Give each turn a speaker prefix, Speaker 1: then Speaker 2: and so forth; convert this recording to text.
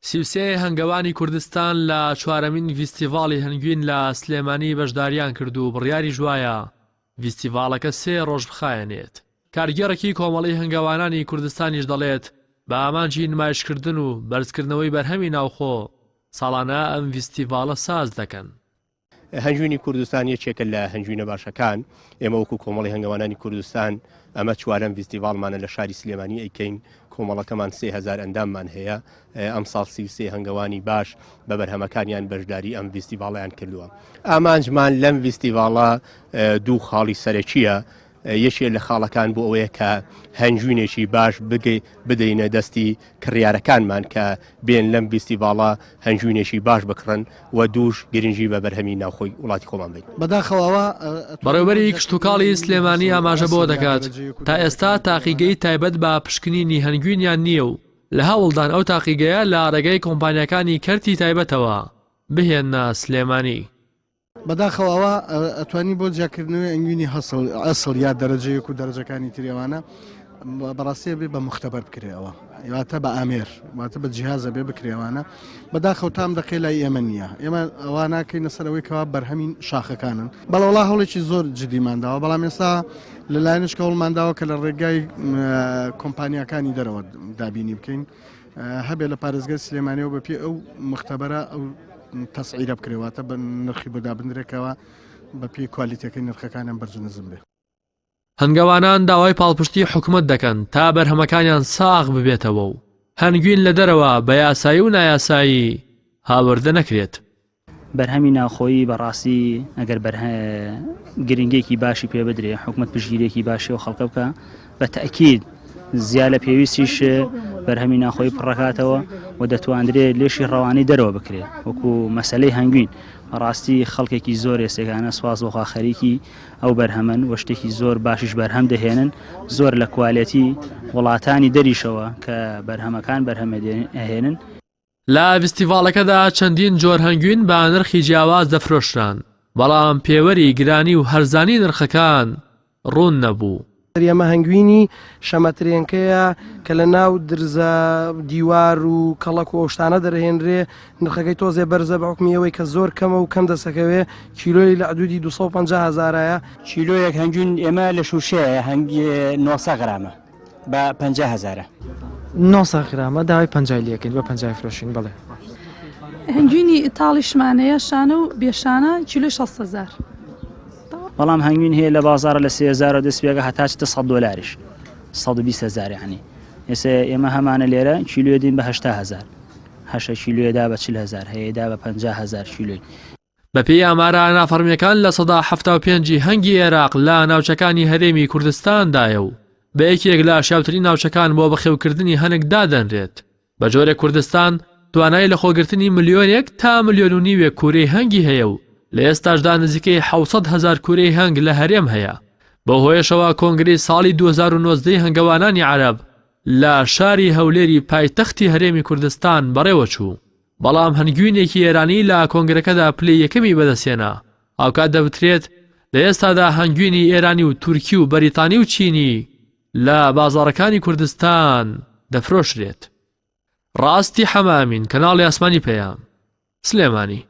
Speaker 1: 33 هەنگەوانی کوردستان لە چوارەمین ڤیستیڤاڵی هەنگوین لە سلێمانی بەشداریان کرد و بڕیاریش وایە ڤیستیڤاڵەکە سێ ڕۆژ بخایەنێت. کارگێڕێکی کۆمەڵەی هەنگەوانانی کوردستانیش دەڵێت، بە ئامانجی نمایشکردن و بەرزکردنەوەی بەرهەمی ناوخۆ، ساڵانە ئەم ڤیستیڤاڵە ساز دەکەن.
Speaker 2: هەنگوینی کوردستان یەکێکە لە هەنگوینە باشەکان، ئێمە وەکو کۆمەڵی هەنگەوانانی کوردستان ئەمە چوارەم ڤیستیڤاڵمانە لە شاری سلێمانی ئەیکەین، کۆمەڵەکەمان 3000 ئەنداممان هەیە، ئەمساڵ 33 هەنگەوانی باش بە بەرهەمەکانیان بەشداری ئەم ڤیستیڤاڵیان کردووە. ئامانجمان لەم ڤیستیڤاڵە دوو خاڵی سەرەکیە، یەکێ لە خاڵەکان بۆ ئەوەیە کە هەنگوینێکی باش بدەینە دەستی کڕیارەکانمان کە بێن لەم ڤیستیڤاڵە هەنگوینێکی باش بکڕن و دووش گرنگی بە بەرهەمی ناوخۆی وڵاتی خۆمان بەین.
Speaker 3: بەداخەوە ئەوە
Speaker 1: بەڕێوبەری کشتوکاڵی سلێمانی ئاماژە بەوە دەکات، تا ئێستا تاقیگەی تایبەت بە پشکنینی هەنگوینیان نییە و لە هەوڵدان ئەو تاقیگەیە لە ڕێگەی کۆمپانیاکانی کەرتی تایبەتەوە بهێننە سلێمانی.
Speaker 3: بەداخەوە ئەوە ئەتوانی بۆ جیاکردنەوەی ئەنگوینی هەسڵ ئەسڵ یا دەرەجە یەک و دەرەجەکانی تری ئەوانە بەڕاستی بێ بە مختبەر بکرێ ئەوە واتە بە ئامێر واتە بە جیهازە بێ بکرێوانە بەداخەوە تام دەقێ لای ئێمە نییە ئێمە ئەوە ناکەینە سەر ئەوەی کەوا بەرهەمی شاخەکانن بەڵێ وڵا هەوڵێکی زۆر جدیمان داوە بەڵام ئێستا لەلایەنش کە هەوڵمان داوە کە لە ڕێگای کۆمپانیاکانی دەرەوە دابینی بکەین هەبێ لە پارێزگای سلێمانیەوە بە پێی ئەو مختبەرە ئەو تەسعیرە بکرێ واتە بە نرخی بۆ دابنرێکەوە بە پێی کوالیتەکەی نرخەکانیان بەرز و نزم بێ.
Speaker 1: هەنگەوانان داوای پاڵپشتی حکومەت دەکەن تا بەرهەمەکانیان ساغ ببێتەوە و هەنگوین لە دەرەوە بە یاسایی و نایاسایی هاوردە نەکرێت.
Speaker 4: بەرهەمی ناوخۆیی بەڕاستی ئەگەر گرنگێکی باشی پێ بدرێ حکومت پشگیرێکی باشی و خەڵکە بکە بە تەکید زیا لە پێویستیش بەرهەمی ناخۆی پڕەکاتەوە و دەتواندرێت لێشی ڕەوانی دەرەوە بکرێت وەکو مەسلەی هەنگوین ڕاستی خەڵکێکی زۆر ئێسێکانە سواز بۆخوا خەریکی ئەو بەرهەمن و شتێکی زۆر باشیش بەرهەم دەهێنن زۆر لە کوالێتی وڵاتانی دەریشەوە کە بەرهەمەکان بەرهەمەهێنن
Speaker 1: لە ڤیستیڤاڵەکەدا چەندین جۆر هەنگوین بە نرخی جیاواز دەفرۆشران، بەڵام پێوەری گرانی و هەرزانی نرخەکان ڕوون نەبوو.
Speaker 3: ئەمە هەنگوینی شەمەترێنکەیە کە لە ناو درزە دیوار و کەڵەک و ئەو شتانە دەرهێنرێ، نرخەکەی تۆزێ بەرزە بە حوکمی ئەوەی کە زۆر کەمە و کەم دەسەکەوێ، کیلۆی لە حدودی 250 هەزارایە.
Speaker 4: کیلۆیەک هەنگوین ئێمە لە شووشەیە هەنگ 900 غرامە. بە 50 هەزارە.
Speaker 5: 900 غرامە داوای پەنجای لەکەین بە پەنجای فرۆشین بڵێ.
Speaker 6: هەنگوینی ئیتاڵیشمان هەیە شانە و بێشانە کیلۆی 6 هەزار.
Speaker 4: بەڵام هەنگوین هەیە لە بازاڕە لە 3000 دەست پێگە هەتا چتە 100 دۆلاریش 120 هەزار یعنی ئێستا ئێمە هەمانە لێرە کیلۆ دین بە 80 هەزار هەشە کیلۆدا بە 40 هەزار هەیەدا بە 50 هەزار کیلۆی.
Speaker 1: بەپێی ئامارە نافەڕمییەکان 75% ی هەنگی عێراق لە ناوچەکانی هەرێمی کوردستاندایە و بە یەکێک لە شیاوترین ناوچەکان بۆ بەخێوکردنی هەنگ دادەنرێت، بە جۆرێک کوردستان توانای لەخۆگرتنی ملیۆنێک تا ملیۆن و نیوێک کوورەی هەنگی هەیە و لە ئێستاشدا نزیکەی 700 هەزار کوورەی هەنگ لە هەرێم هەیە. بەو هۆیەشەوە کۆنگرەی ساڵی 2019 ی هەنگەوانانی عەرەب لە شاری هەولێری پایتەختی هەرێمی کوردستان بەڕێوەچوو. بەڵام هەنگوینێکی ئێرانی لە کۆنگرەکەدا پلەی یەکەمی بەدەستهێنا، هاوکات دەوترێت لە ئێستادا هەنگوینی ئێرانی و تورکی و بەریتانی و چینی لە بازاڕەکانی کوردستان دەفرۆشرێت. ڕاستی حەمە ئەمین، کەناڵی ئاسمانی پەیام، سلێمانی.